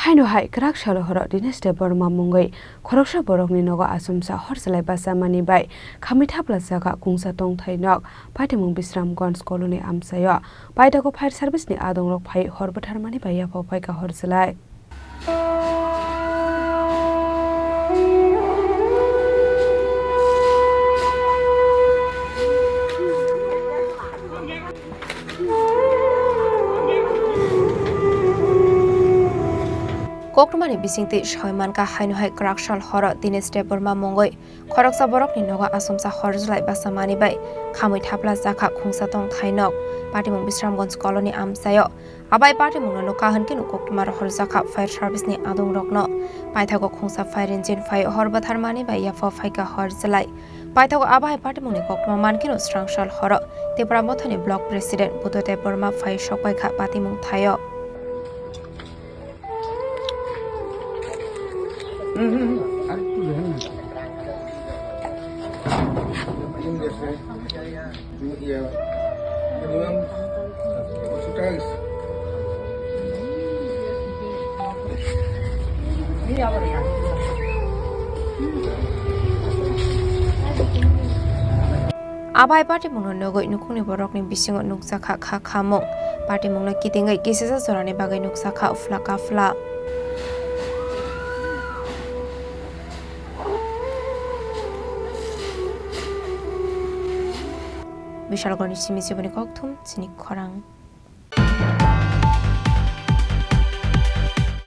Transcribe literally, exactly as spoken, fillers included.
Haino hai kwrak salo horo Dinesh Debbarma mungwi khoroksa borokni nogo achomsa hor chwlai bachamani bai khamwi thapla chakha khungsa tongthai nok, patimung Bisramganj colony amchaio. Paithago fire service ni adongrok phai hor bwtharmani bai yaphao phaikha hor chwlai. Koktwmani bisingtwi soi mankha, haino hai kwrak sal horo Dinesh Debbarma mungwi khoroksa borokni nogo achomsa hor chwlai bachamani bai khamwi thapla chakha khungsa tongthai nok, patimung Bisramganj colony amchaio. Abai patimungno nukha hwnkhe nuk koktwma rohorjakha fire service ni adongrokno. Paithago khungsa fire engine phai hor bwtharmani bai yaphao phaikha hor chwlai. Paithago abai patimungni koktwma mankheno swrangsal horo Tipra Mothani block president Buddha Debbarma phai sokpaikha patimung thaio. Abai patimungno nugwi nukhungni borokni bisingo nukjakha kha khamung. Patimungno kitingwi kisisa jorani bagwi nukjakha uphla kaphla. Bishalgarni simi siboni kokthum chini khorang.